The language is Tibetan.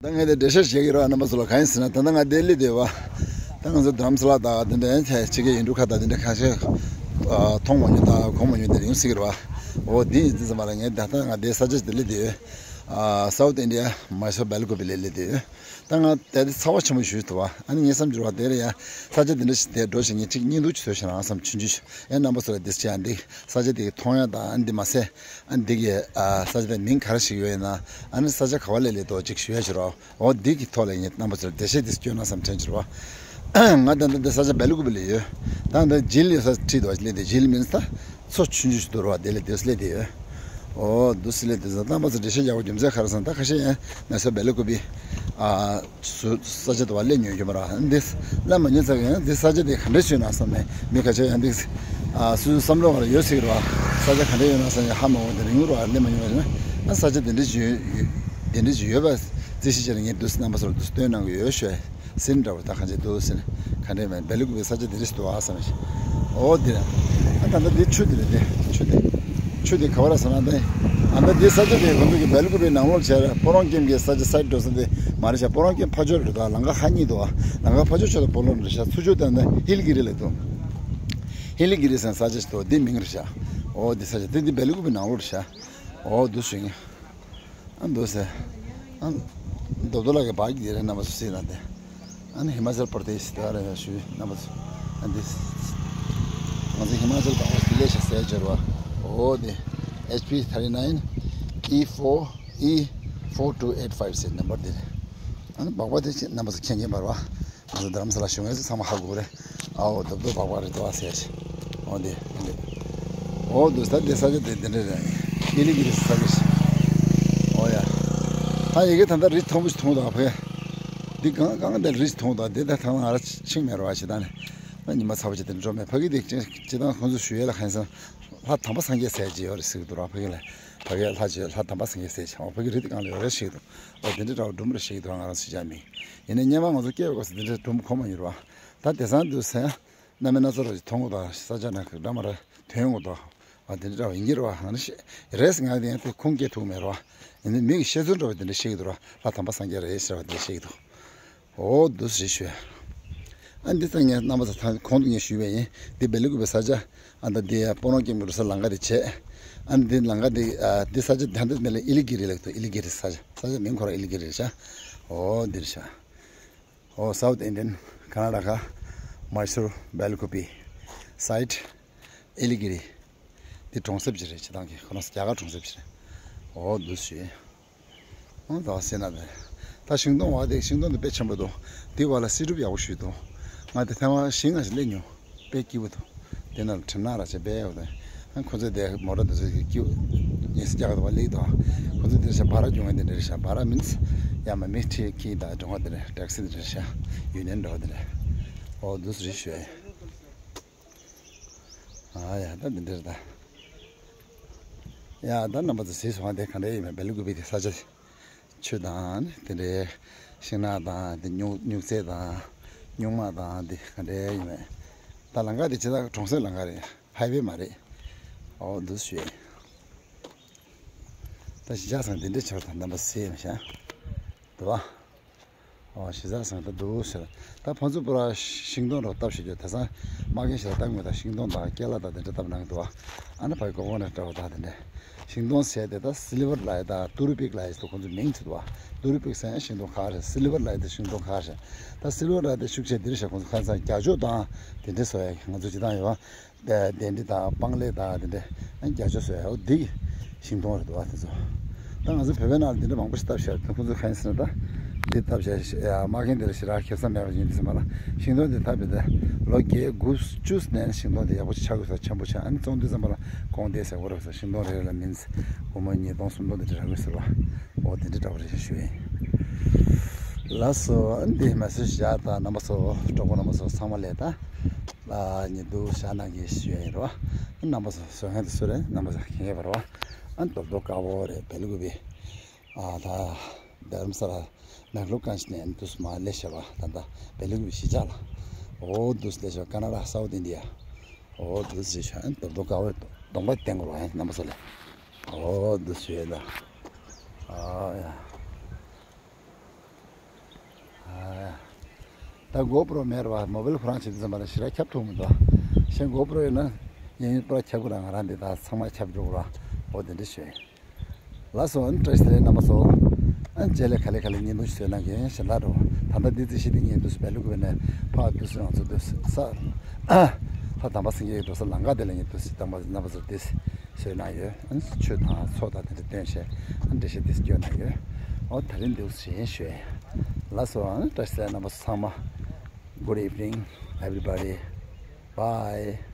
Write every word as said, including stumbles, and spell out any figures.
ད་ངས་དེ་འགྲེལ་བཤད་བྱེད་ཀྱི་རེད་བ། རྣམ་པ་ཚོ་ལ་གང་ཡིན་ཟེར་ན། ད་ལྟ་ང་ལྡི་ལི་དེ་བ། ད་ང་ཚོ་དྷ་རམ་ས་ལ་དང་དེ་འདྲ་ཕྱི་རྒྱལ་ཡིན་འགྲོ་ཁ་དང་དེ་འདྲ་ཁ་ཤས་མཐོང་མ་མྱོང་དང་གོ་མ་མྱོང་དེ་འདྲ་ཡོང་སྲིད་ཀྱི་རེད་བ། འོ་དེ་ཡིན་ཙམ་པ་ལ་ངས་ད་ལྟ་ང་དེ་ས་ཆ་དེ་སླེབས་བསྡད་ཡོད། South India Mysore Belgubi ལ་སླེབས་བསྡད་ཡོད། ད་ང་དེ་དེ་ཚ་བ་ཆེན་པོ་ཞིག་འདུག་བ། ཨ་ནི་ངས་བསམ་གྱི་རེད་བ། དེ་ལ་ཡ་ས་ཆ་དེ་འདྲ་ཞིག་དེ་འགྲོ་ཞིག་ངས་ཅིག་བརྙན་ཐུང་ཅིག་བཟོས་ཤག་རང་བསམ་ཆུང་ཆུང་ཞིག་ཨེ་རྣམ་པ་ཚོ་ལ་དེ་ཅི་ཡང་འདི་ས་ཆ་དེ་མཐོང་ཡ་དང་། ཨ་ནི་འདི་མ་ཟད་ཨ་ནི་འདི་གི་ས་ཆ་དེ་མིང་ག་རེ་ཞིག་ཡོད་ཡིན་ན། ཨ་ནི་ས་ཆ་ག་བ་ལ་སླེབས་འདུག་ཅིག་ཞུ་ཡ་ཞིག་རོགས། འོ་འདི་གི་ཐོག་ལ་ངས་རྣམ་པ་ཚོར་འགྲེལ་བཤད་དེ་སྐྱོན་ན་བསམ་དྲན་གྱི་རེད་བ། ང་ད་ལྟ་འདི་ས་ཆ་སྦེལ་ཀུ་པེ་ལ་ཡོད། ད་ལྟ་ཇིལ་ཡོད་ས་ཁྲིད་འདུག་བ། སླེབས་དེ་ཇིལ་མིན་ས་མཚོ་ཆུང་ཆུང་ཞིག་འདུག་རེད་བ། དེ་ལ་དེ་སླེབས་དེ་ཡོད། འོ་འདུག་སེ་སླེབས་དེ་ས། རྣམ་པ་ཚོ་འགྲེལ་བཤད་རྒྱག་པ་རྒྱུ་མཚན་ག་རེ་ཟེར་ན། ད་ཁ་ཤས་ཡང་ང་ཚོ་སྦེལ་ཀུ་པེ་ཨ་སུ་ས་ཆ་དུ་བ་སླེབས་མྱོང་ཡོད་མ་རེད། འདི་སླེབས་མ་མྱོང་ཚ་གི་ཡང་འདི་ས་ཆ་དེ་ག་འདྲ་ཞིག་ཡོད་ན་བསམ་ནས། མི་ཁ་ཤས་ཡང་འདི་ཨ་སུ་བསམ་བློ་ག་རེ་ཡོད་ཟེར་གི་རེད་བ། ས་ཆ་ག་འདྲ་ཡོད་ན་བསམ་ནས་ཧ་མ་གོ། དེ་རིང་རུ་བ་སླེབས་མ་མྱོང་བ་ཡིན་ན། ཨ་ས་ཆ་དེ་འདྲ་ཞིག་ཡོད། དེ་འདྲ་ཞིག་ཡོད་པ་རྩིས་གཞི་བྱས་ནས་ངས་འདུག་སེ་རྣམ་པ་ཚོར་འདུག་སེ་སྟོན་གནང་གི་ཡོད་ཤོད། སེམས་འདྲ་བོ་ད་གང་བྱེད་འདུག་ཟེར་ནས་ག་འདྲས་མེད། སྦེལ་ཀུ་པེ་ས་ཆ་དེ་འདྲ་ཞིག་འདུག་ཨ་བསམ་ཞིག་འོ་དེ་རེད། ཨ་ད་ལྟ་འདི་ཆུ་དེ་རེད། དེ་ཆུ་དེ་ཆུ་དེ་ག་བ་རེད་ཟེར་ན། ད་ཨ་ད་འདི་ས་ཆ་དེ་ཁོང་ཚོ་གི་སྦེལ་ཀུ་པེ་ནང་ལོགས་བྱས་རེད། སྤོ་རོང་ཀེམ་གི་ས་ཆ་སའིད་འགྲོ་ས་དེ་མ་རེད་ཤག་སྤོ་རོང་ཀེམ་ཕར་ཕྱོགས་རེད། ད་ལམ་ཁ་ཁ་གཉིས་འདུག་ཨ། ལམ་ཁ་ཕར་ཕྱོགས་ཕྱོགས་དེ་སྤོ་ལོ་རེད་ཤག་ཚུར་ཕྱོགས་དེ་ནི་ཧིལ་གི་རི་ལབ་འདུག་ཧིལ་གི་རི་ཟེར་ས་ཆ་ཞིག་འདུག་འདི་མིང་རེད་ཤག་འོ་འདི་ས་ཆ་དེ་འདི་སྦེལ་ཀུ་པེ་ནང་ལོགས་རེད་ཤག་འོ་འདུག་སེ་ཡིན། ཨ་འདུག་སེ། ཨ་རྡོབ་རྡོ་ལག་གི་བག་གི་དེ་རེད། རྣམ་པ་ཚོ་གཟིགས་ན་དེ། ཨ་ནི་ཧི་མ་ཅལ་པར་དེ་ཤི་དེ་རེད་ཞུ། རྣམ་པ་ཚོ། ཨ་འདི་ང་ཚོ་ཧི་མ་ཅལ་པར་དེ་ལས་ཤ་ཟས་སྦྱོར་བ། འོ་དེ་H P thirty nine E four E four two eight five ཟེར་ནམ་པར་དེ་རེད། ཨ་ནི་སྦག་སྦག་དེ་རྣམ་པ་ཚོ་མཁྱེན་མཁྱེན་པར་བ། ང་ཚོ་རྡ་རམ་ས་ལ་བཞུགས་མཁན་ཚོ་ཚང་མ་ཧ་གོ་རེད། ཨའོ་རྡོབ་རྡོབ་བག་བག་རེད་དོ་ཟེར་ཞིག་འོ་འདི་འདི། འོ་འདུག་ས་འདི་ས་ཆ་འདི་འདི་འདྲ་རེད། ཨི་ལི་གི་རི་ས་ཆ་ཞིག་འོ་ཡ། ད་ཡི་གེ་ད་ལྟ་རི་མཐོན་པོ་ཞིག་མཐོང་དང་ཕེ། འདི་གང་གང་འདི་རི་ཞིག་མཐོང་དང་འདི་ད་ཐང་ང་ར་ཆིང་མེར་བ་ཞིག་ད་ནི། ད་ཉི་མ་ཚ་བོ་ཞིག་དེ་འགྲོ་མེད། ཕ་གི་འདི་ཅི་ཅི་ད་ཁོང་ཚོ་ཞུ་ཡས་ལ་ཁན་སང་ལྷ་དམ་པ་སངས་རྒྱས་ཟེར་ཅི་ཡོད་རེད་ཟེར་གི་འདུག་ར། ཕ་གི་ལ་ཕ་གི་ལྷ་ཅི་ལྷ་དམ་པ་སངས་རྒྱས་ཟེར་ཅི། འོ་ཕ་གི་རི་འདི་གང་ལ་ཡོད་རེད་ཟེར་གི་འདུག་འོ་དེ་འདྲ་འདྲ་བོ་སྒྲུང་རེ་བཤད་ཀྱི་འདུག་ང་རང་ཚོ་ཅག་མིན། ཡིན་ནའི་སྔོན་མ་ང་ཚོ་སྐྱེ་བའི་སྐབས་སུ་དེ་འདྲའི་སྒྲུང་གོ་མ་མྱོང་རེད་བ། ད་དེང་སང་འདུག་སེ་རྣམ་སྨིན་སྣ་ཚོགས་རེ་མཐོང་གི་འདུག་ས་ཆ་ནང་གི་འདྲ་མ་རེད་ཐོན་གི་འདུག་ཨ་དེ་འདྲ་འདྲ་བོ་ཡིན་གྱི་རེད་བ། ང་ནི་ཤེས་རེད་ཟེར། ང་དེ་ཡང་དེ་ཁུངས་སྐྱེལ་ཐུབ་མེད་རེད་བ། ཡིན་ནའི་མི་གི་བཤད་ཚུལ་འདྲ་བོ་དེ་འདྲ་བཤད་ཀྱི་འདུག་ར། ལྷ་དམ་པ་སངས་རྒྱས་རེད་ཟེར་བ་དེ་བཤད་ཀྱི་འདུག་འོ་འདུག་སེ་ཞུ། ཨ་འདི་ཚོ་ངས་རྣམ་པ་ཚོ་ད་གོང་དུ་ངས་ཞུས་པ་ཡིན། འདི་སྦེལ་ཀུ་པེ་ས་ཆ། ཨ་ད་འདི་ཡ་སྤོ་རོང་ཀེམ་གི་རུ་ས་ལམ་ཁ་དེ་བྱས། ཨ་འདི་ལམ་ཁ་དེ་ཨ་འདི་ས་ཆ་དེ་འདི་མེད་ལ་ཨི་ལི་གི་རི་ལབ་འདུག་ཨི་ལི་གི་རི་ས་ཆ། ས་ཆ་མིང་ཁོ་རང་ཨི་ལི་གི་རི་རེད་ཤག་འོ་འདི་རེད་ཤག་འོ་South Indian Karnataka Mysore Belgupi side ཨི་ལི་གི་རི། འདི་གྲོང་གསེབ་ཅིག་རེད། སྤྱི་བཏང་གི་ཁོ་རང་རྒྱ་གར་གྲོང་གསེབ་ཅིག་རེད། འོ་འདུག་སེ་ཞུས། ཨང་། ད་ཟེར་ན་རེད། ད་ཤིང་སྡོང་བ་དེ་ཤིང་སྡོང་དེ་དཔེ་ཆེན་པོ་འདུག་དེའི་བར་ལ་སེ་འབྲུ་ཡག་པོ་ཞིག་འདུག་ང་དེ་ཐེངས་མ་ཞིང་ང་ཞིག་སླེབས་མྱོང་། དཔེ་སྐྱིད་པོ་འདུག་དེ་ན་ལ་གྲིབ་ནག་ར་བྱས་དཔེ་ཡག་པོ་འདུག་ཨང་། ཁོ་ཚོས་དེ་མོ་ཊ་དེ་ཚོ་གི་སྐྱིད་པོ་ཉལ་ས་རྒྱག་གི་འདུག་པ་སླེབས་འདུག་ཁོ་ཚོས་དེ་ཤ་བ་ར་རྒྱུག་མཁན་དེ་འདྲ་རེད་ཤག་བ་ར་མིན་ཡ་མ་མི་ཁྲིད་ཁྱི་དང་འགྲོ་མཁན་དེ་འདྲ། ཊེག་སི་དེ་འདྲ་རེད་ཤག་ཡུ་ནི་ཡན་འདྲ་བོ་དེ་འདྲ། འོ་འདུག་སེ་རེད་ཞུ་ཡ། ཨ་ཡ་ད་འདི་འདྲ་རེད་ད། ཡ་ད་རྣམ་པ་ཚོ་གཟིགས་སོང་། དེ་ག་འདྲ་ཡིན་མིན། སྦེལ་ཀུ་པེ་དེ་ས་ཆ། ཆུ་དང་དེ་འདྲའི་ཤིང་ནགས་དང་དེ་སྨྱུག་སྨྱུག་རྩེ་དང་སྨྱུག་མ་དང་དེ་ག་འདྲ་ཡིན་མིན། ད་ལམ་ཁ་དེ་ཇི་ལྟར་གྲོང་གསེབ་ལམ་ཁ་རེད། ཧའི་ཝེ་མ་རེད། འོ་འདུག་སེ་ཞུ་ཡ་ཡིན། ད་གཞིས་ཆགས་སང་དེ་འདྲའི་ཆགས་དང་རྣམ་པ་གཟིགས་ཡིན་ཤག་འདུག་བ། ཨོ་གཞིས་ཆགས་སང་ད་འདུག་ཟེར། ད་ཕན་ཚུན་པུ་ར་ཤིང་སྡོང་རོ་བཏབ་བྱེད་རྒྱུ་དེང་སང་མ་རྒན་ཞིག་ལ་བཏབ་དགོས། ད་ཤིང་སྡོང་དང་ཀེ་ལ་དང་དེ་འདྲ་བཏབ་གནང་གི་འདུག་ཨ་ནི་ཕ་གི་ཀོ་ཀོ་ནཊ་འདྲ་བོ་དང་དེ་འདྲ། ཤིང་སྡོང་ཟེར་དེ་ད་སི་ལི་ཝར་ལ་ཡི་དང་ཏུ་རུ་པིག་ལ་ཡི་དུ་ཁོང་ཚོ་མིང་བྱེད་འདུག་ཏུ་རུ་པིག་ཟེར་ཡང་ཤིང་སྡོང་ཁ་རེད། སི་ལི་ཝར་ལ་ཡི་དུ་ཤིང་སྡོང་ཁ་རེད། ད་སི་ལི་ཝར་ལ་ཡི་དུ་ཤུགས་ཆེ་འདིར་བཞག་ཁོང་ཚོ་ཁ་སང་རྒྱ་ཅོག་དང་དེ་འདྲ་བཟོ་ཡ་ང་ཚོ་ཅི་དང་ཡོད། ལྡན་འདི་དང་སྤང་ལེབ་དང་དེ་འདྲ་རྒྱ་ཅོག་བཟོ་ཡ་འོ་འདི་ཤིང་སྡོང་རེད་འདུག་བ་དེ་ཚོ། ད་ང་ཚོ་བོད་པའི་ནང་ལ་འདི་འདྲ་མང་པོ་ཞིག་བཏབ་བཞག་ཁོང་ཚོ་གང་ཡིན་ཟེར་ན་ད་འདི་བཏབ་བཞག་མ་རྒན་འདི་ལ་ཞེ་དྲག་ཁེ་བཟང་མེད་པ་ཡིན་དུས་ཙམ་པ་ལ་ཤིང་སྡོང་འདི་བཏབ་པའི་ད་ལོ་བརྒྱད་དགུ་བཅུ་ནས་ཤིང་སྡོང་འདི་ཡག་པོ་ཞིག་ཆགས་དགོས་ས་ཆེན་པོ་ཆགས། ཨ་ནི་བཙོང་དུས་ཙམ་པ་ལ་གོང་དེ་ཟེར་བ་རེད་ཟེར། ཤིང་སྡོང་རེ་རེ་ལ་མིན་སྒོར་མོ་ཉིས་སྟོང་སུམ་སྟོང་འདི་འདྲ་རག་གི་ཟེར་བ། འོ་དེ་འདྲ་འདྲ་བ་རེད་ཞེས་ཞུ་ཡིན། ལགས་སོ། ཨ་ནི་འདི་མ་སུ་བཞག་ད་རྣམ་པ་ཚོ་གྲོགས་པོ་རྣམ་པ་ཚོ་ཚང་མ་ལས་ད། ཉེ་དུ་ཤ་ནང་གི་ཞུ་ཡ་ཡིན་རོ། རྣམ་པ་ཚོ་བཟོ་མཁན་དེ་སུ་རེད། རྣམ་པ་ཚོ་མཁྱེན་ཡོད་པ་རོ། ཨ་ནི་རྡོབ་རྡོབ་དཀར་པོ་རེད། སྦེལ་ཀུ་པེ། ཨ་ད་རྡ་རམ་ས་ལ་མེག་ལོར་གྷན་ཇི་ནས་ཨ་ནི་དུས་མ་སླེབས་ཤག་པ། ད་ད་སྦེལ་ཀུ་པེ་གཞིས་ཆགས་ལ། འོ་དུས་སླེབས་ཤག་ཀ་ན་ཌ་སའུ་ཐི་ཨིན་ཌི་ཡ། འོ་དུས་སླེབས་ཤག་ཨ་ནི་རྡོབ་རྡོབ་དཀར་པོ་གདོང་པ་བསྟན་དགོས་རོ། ཨ་ནི་རྣམ་པ་ཚོ་ལ། འོ་དུས་ཡོད་ད། ཨ་ཡ། ད་གོ་པྲོ་མེད་ར་བ་མོ་བེལ་ཁོ་རང་བྱེད་དུས་ཙམ་པ་ལ་ཞེ་དྲག་ཁྱབ་ཐུབ་མི་འདུག་གཞན་གོ་པྲོ་ཡོད་ན་ཡིན་ཡུལ་པར་ཁྱབ་དགོས་ར། ང་རང་འདི་ད་ཚང་མ་ཁྱབ་འགྲོ་གི་ར། འོ་དེ་འདྲ་བྱས། ལགས་སོ། ཨ་ནི་བཀྲ་ཤིས་བདེ་ལེགས་རྣམ་པ་ཚོ། ཨ་ནི་རྗེས་ལ་ག་ལེ་ག་ལེ་བརྙན་ཐུང་ཞིག་བཟོས་གནང་གི་ཡིན། གཞན་དག་འགྲོ། ད་ལྟ་འདི་རྩིས་གཞི་འདི་ངས་འདུག་སེ་བལ་ལུག་གི་བས་ནས་ཕར་འདུག་སེ་ང་ཚོ་འདུག་སེ་ས་ལྷ་དམ་པ་སེང་གེ་གི་འགྲོ་ས་ལམ་ཁ་དེ་ལ་ངས་འདུག་སེ་དམ་པ་རྣམ་པ་ཚོ་འདུག་སེ་བཟོས་གནང་ཡོད། ཨ་ནི་ཆོས་དང་ཚོགས་དང་དེ་འདྲ་སྟོན་བྱས། ཨ་ནི་འགྲེལ་བཤད་འདུག་སེ་སྐྱོན་གནང་ཡོད། འོ་ད་རིང་འདུག་སེ་གཞན་ཞུ་ཡ། ལགས་སོ། ཨ་ནི་བཀྲ་ཤིས་བདེ་ལེགས་རྣམ་པ་ཚོ་ཚང་མ། Good evening, everybody. Bye.